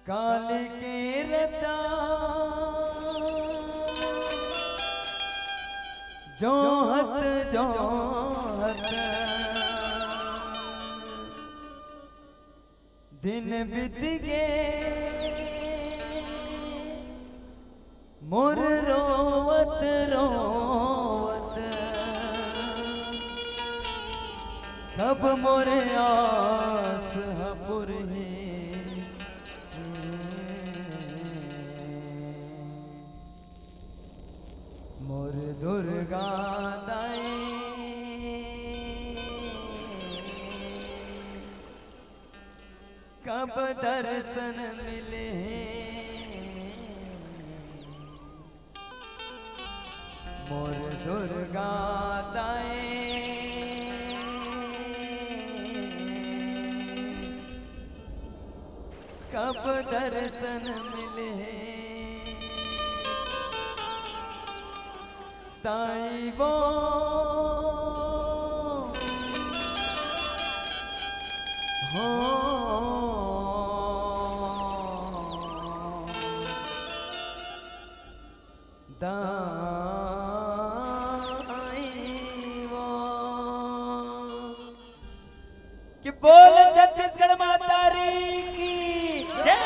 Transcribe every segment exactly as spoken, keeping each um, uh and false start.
काली के रता जोहत जोहत दिन बीत गे मोर रोवत रोवत। कब मोर आस ह पुरही मोर दुर्गा दाई। कब दर्शन मिले मोर दुर्गा दाई। कब दर्शन मिले ताई वो। हो दाई वो। कि बोल छत्तीसगढ़ महतारी की जय।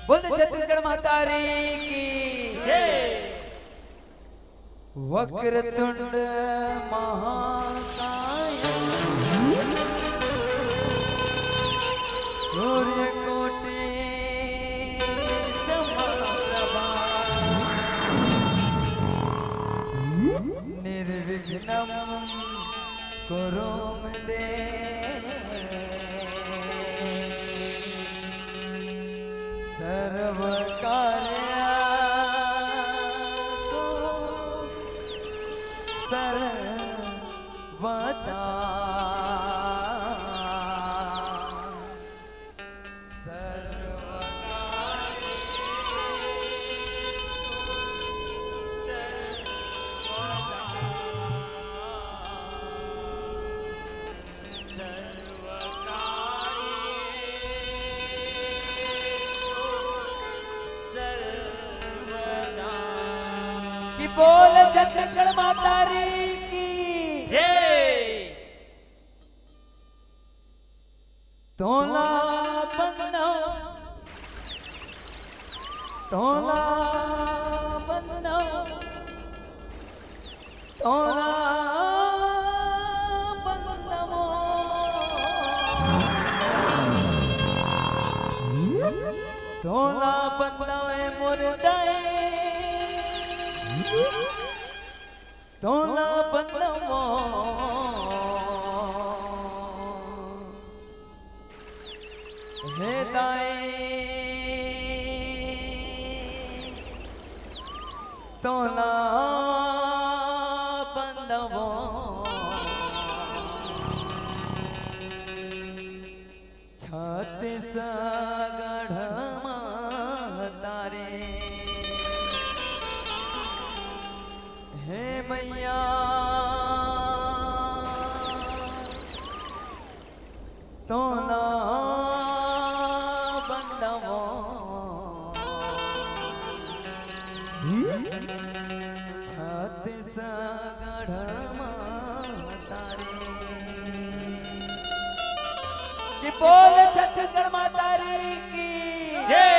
बोल दे छत्तीसगढ़ महतारी की जय। वक्रतुंड महाकाय सूर्यकोटि समप्रभा निर्विघ्नं कुरु मे देव सर्वकार्येषु सर्वदा। कि बोल छत्तीसगढ़ महतारी की जय। तोला बंदव, तोला बंदव, तोला बंदव, तोला बंदव ए मोर दाई। तोला बंदव हे दाई, तोला बंदव। छत्तीसगढ़ महतारी, हे मैया, तोला बंदवो। छत्तीसगढ़ महतारी। कि बोल छत्तीसगढ़ महतारी की जय।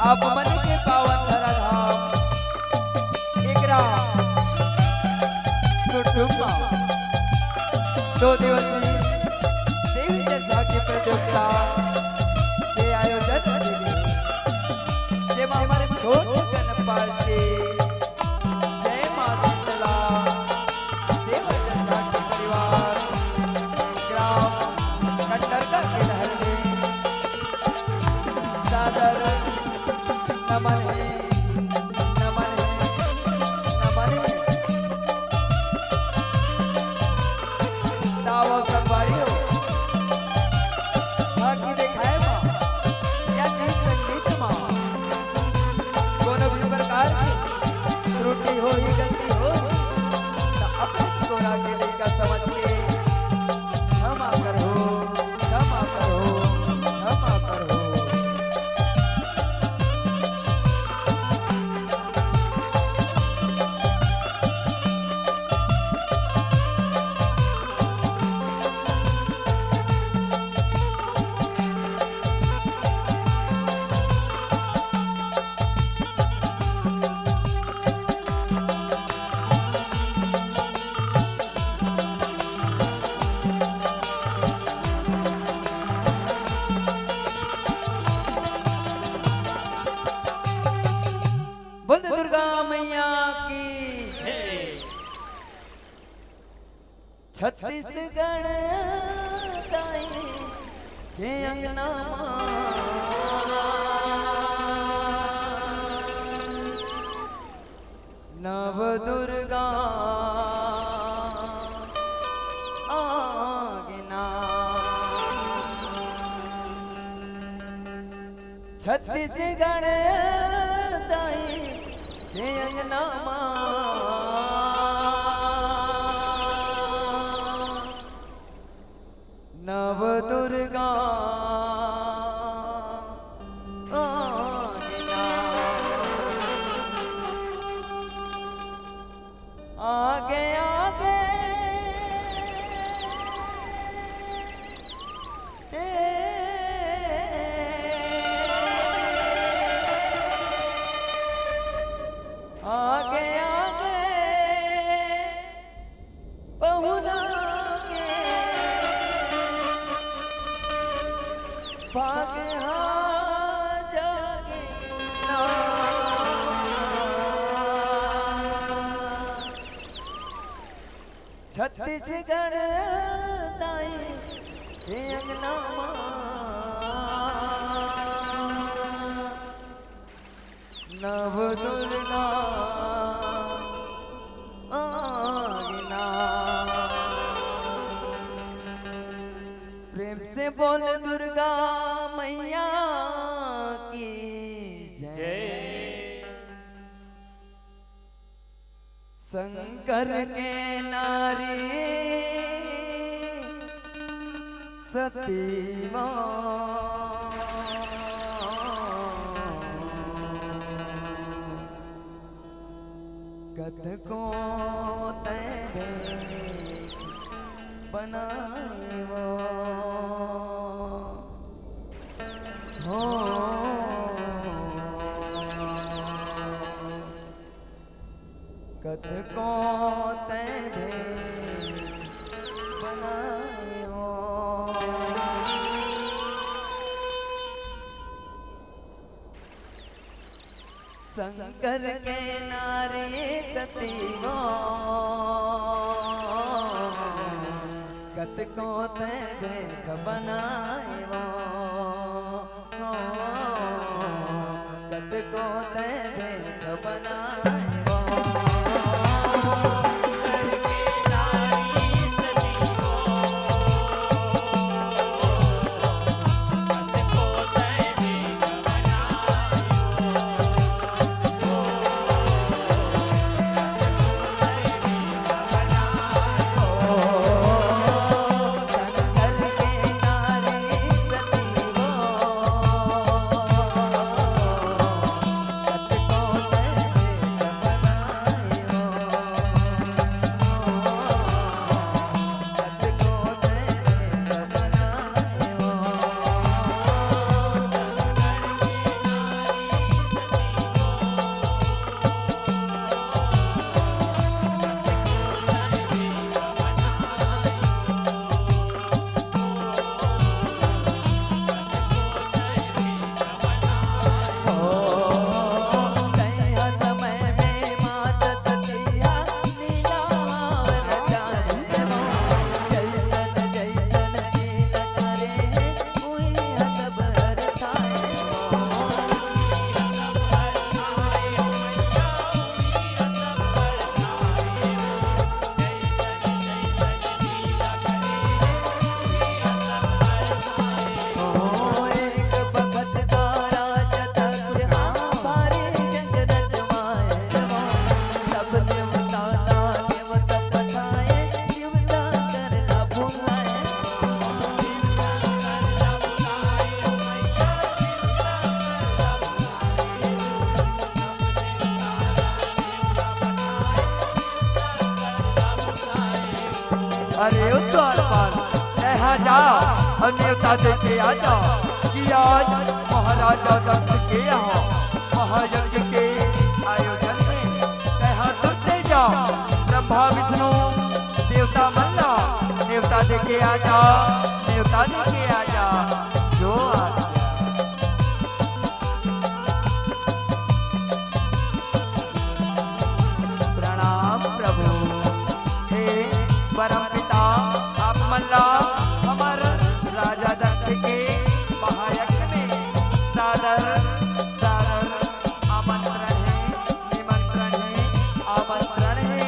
आप मन के पावन धरा धाम एकरा सुटुमा दो दिवसीय देवी जैसा की प्रतियोगिता के आयोजन करे गे, जेमा हमर छोट कन पार्टी जय मां शीतला सेवा जैसा के परिवार ग्राम कंडरका के रहल में सादर नमन हे, नमन हे, नमन हे। तावव संगवारी हो, झांकी देखाए मा या गीत संगीत मा कोनो भी प्रकार के त्रुटि होही, गलती होही, त अपने छोरा के लइका समझ के क्षमा करहू, क्षमा करहू, क्षमा करहू। बोल दुर्गा मैया की जय। छत्तीसगढ़ दाई के अंगना मा नव दुर्गा आगे ना। छत्तीसगढ़ दाई के अंगना मा नव दुर्गा आगे ना। आगे आगे आगे आगे पहुना के पाग हा जागे ना। छत्तीसगढ़ दाई के अंगना मा नव दुर्गा आगे ना। प्रेम से बोल दुर्गा मैया की जय। जय। शंकर के नारी सती मां। कतको तैं भेद बनाए वो। हो। कतको तैं भेद बनाए वो। शंकर के नारी सती वो, कतको तैं भेद बनाए वो। कतको तैं भेद बनाए वो। अरे ओ द्वारपाल, तैं हा जा अउ नेवता दे के आ जा कि आज महाराजा दक्ष के यहाँ महायज्ञ के आयोजन में तैं हा तुरते जा, ब्रह्मा विष्णु देवता मन ला नेवता दे के आ जा, नेवता दे के आ जा, जो आ जा। प्रणाम प्रभु। हे परम पिता, आप मन ला हमर राजा दक्ष के महायज्ञ में सादर, सादर आमंत्रण हे, निमंत्रण हे, आमंत्रण हे।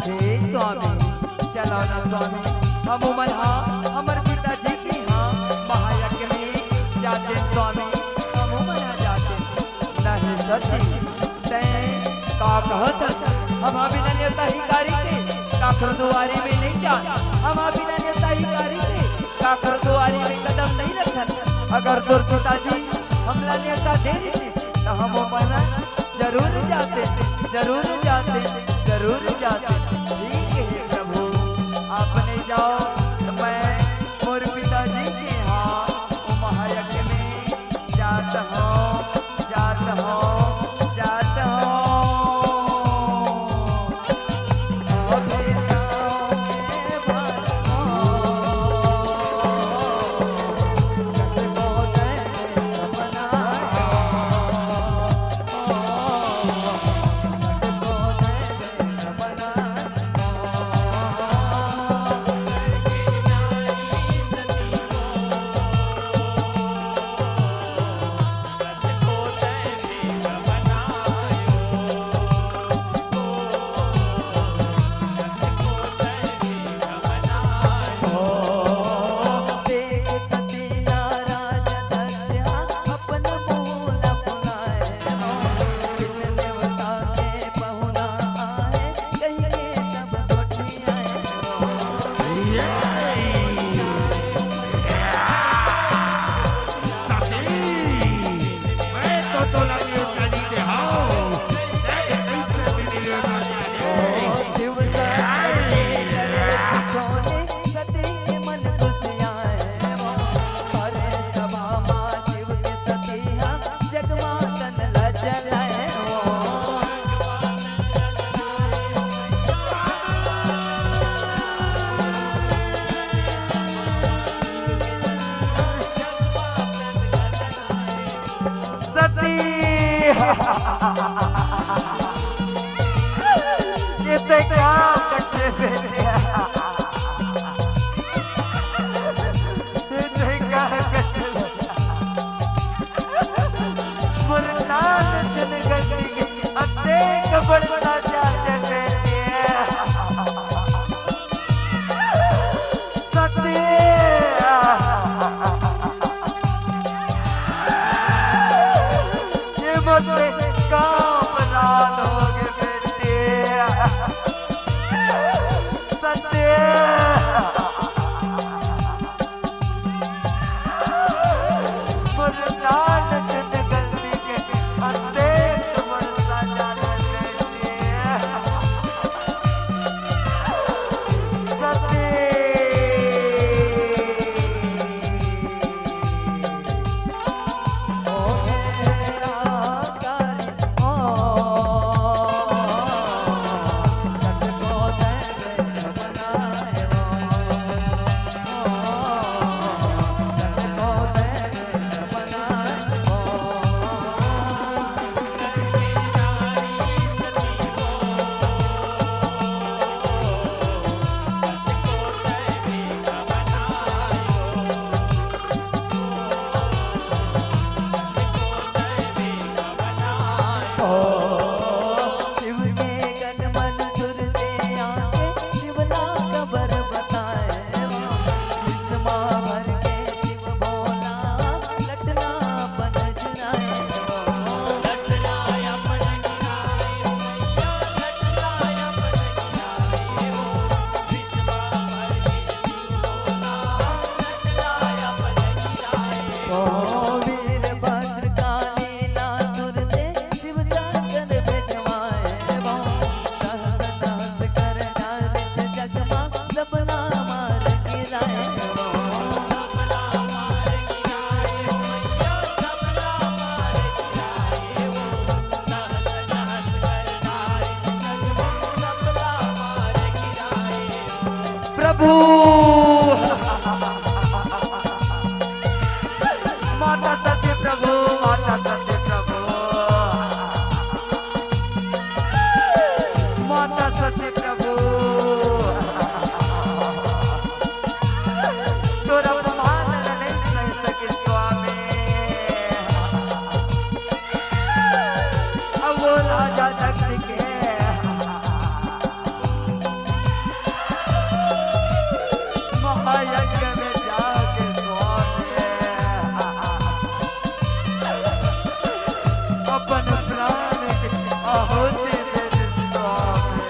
हे स्वामी, चलो ना स्वामी, हमू मन हा हमर पिताजी के यहाँ महायज्ञ में जाते स्वामी, हमू मन हा जाते। नहीं सती, तैं का कहत हस? हम बिना नेवता हिकारी के काखर दुआरी में नहीं जान। हम बिना नेवता हिकारी के काखर दुआरी में कदम नहीं रखन। अगर तोर पिताजी हमला नेवता दे देतिस, त हम ओमन जरूर जाते, जरूर जाते, जरूर जाते। ठीक है प्रभु, आपने जाओ, तो मैं मोर पिताजी के यहाँ ओ महायज्ञ में जात हौं, जात हौं, जात हौं। सती। ये तो काम करते बेटे। ये तो काम करते। मुरनान जन गति अतेक बड़ साजा जगते। सती। ये मत काम रात हो गए बेटे। सती। ओ माता सती प्रभु, माता सती प्रभु, माता सती प्रभु, तोर अपमान ल नइ सह सकिस स्वामी। अब वो राजा दक्ष के महायज्ञ में जाके स्वामी अपन प्राण की आहुति दे दे स्वामी।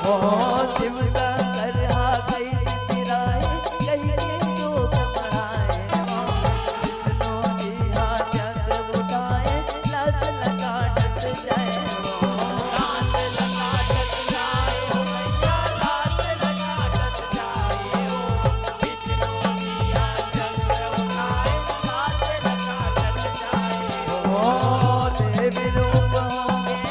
ओ शिव शंकर हा कइसे पिराए, कहि के जोग बढ़ाए। ओ विष्णु जी हा चक्र उठाए, लास लकाटत जाए। ओ लास लकाटत जाए हो भैया, लास लकाटत जाए हो। विष्णु जी हा चक्र उठाए, लास लकाटत जाए हो। ओ देवी रूप होंगे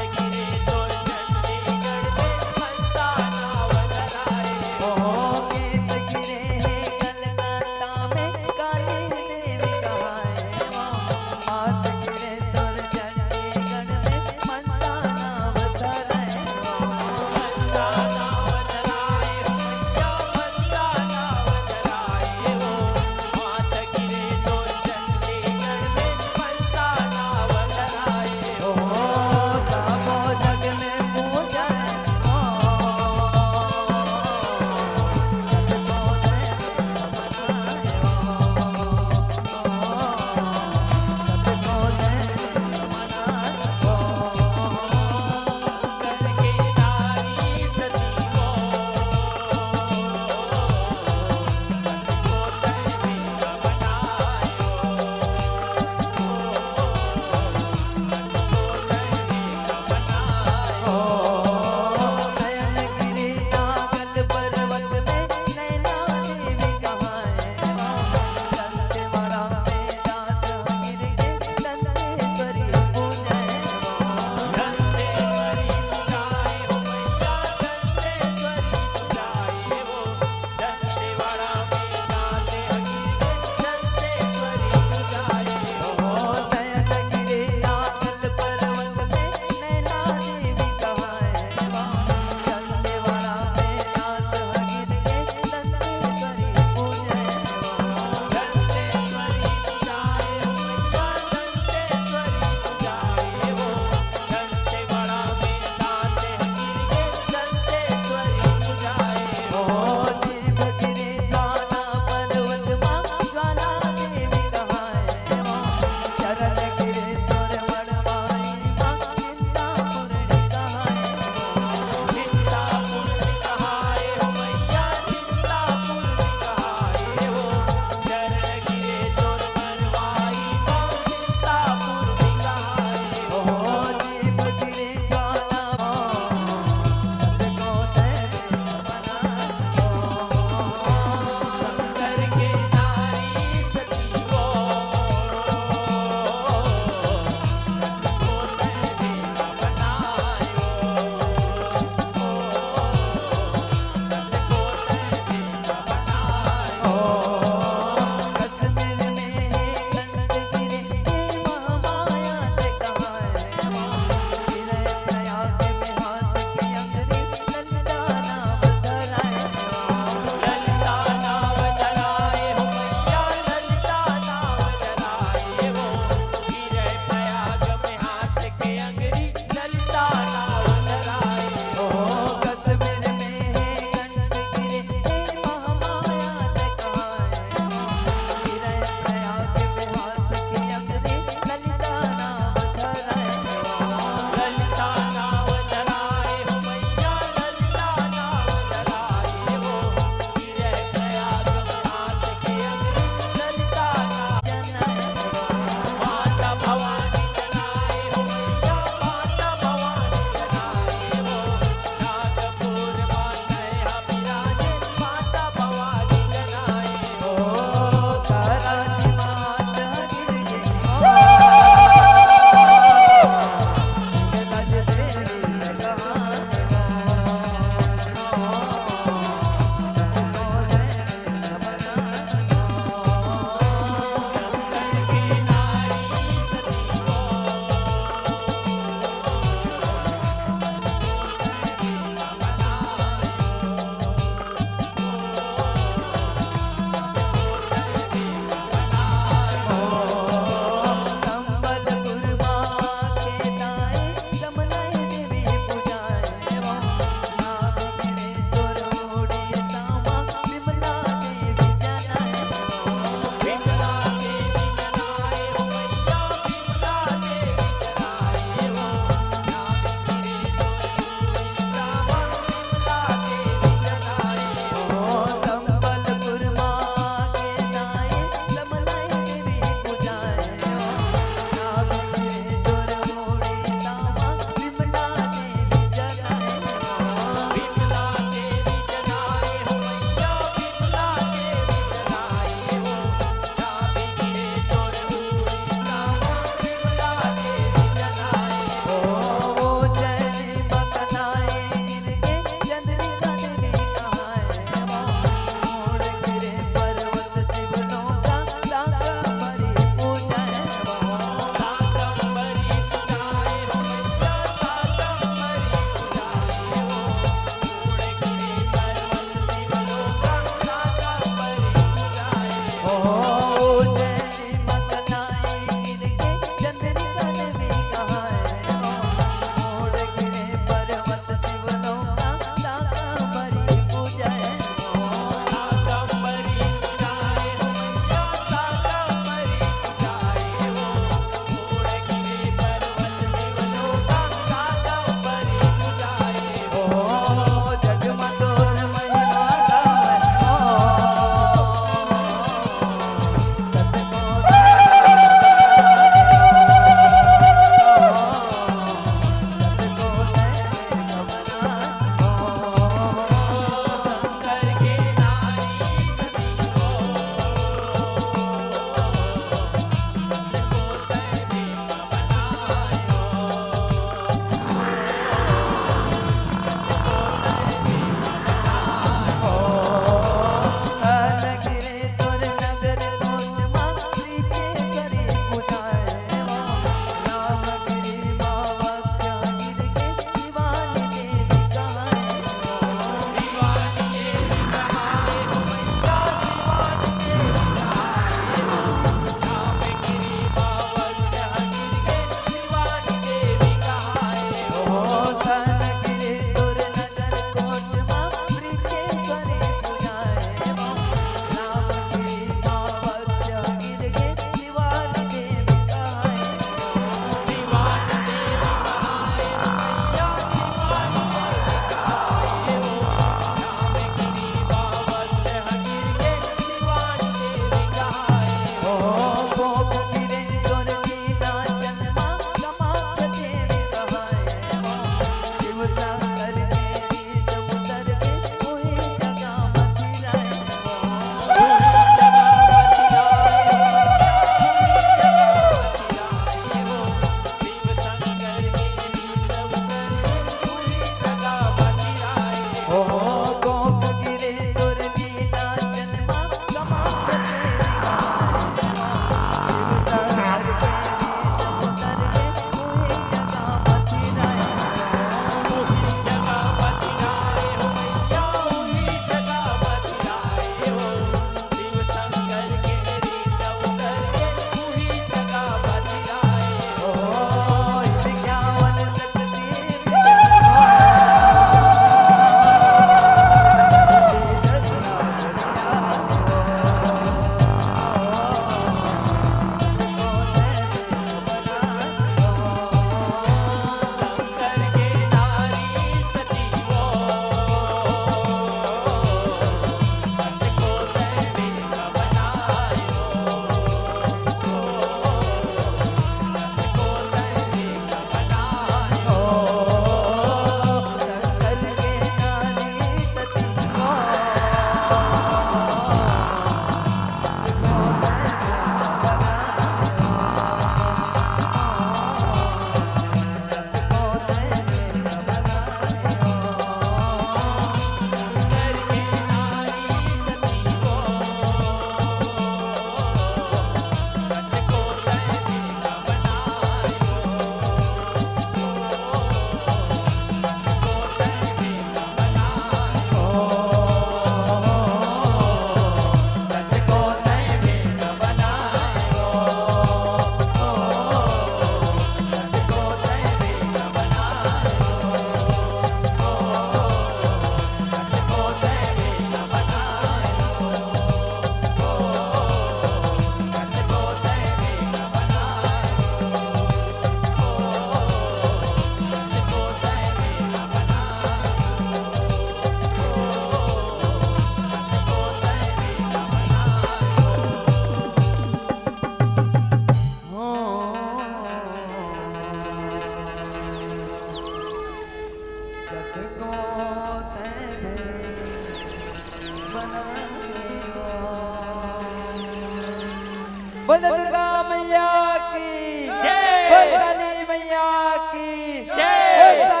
बोल दुर्गा मैया की जय। बोल काली मैया की जय। बोल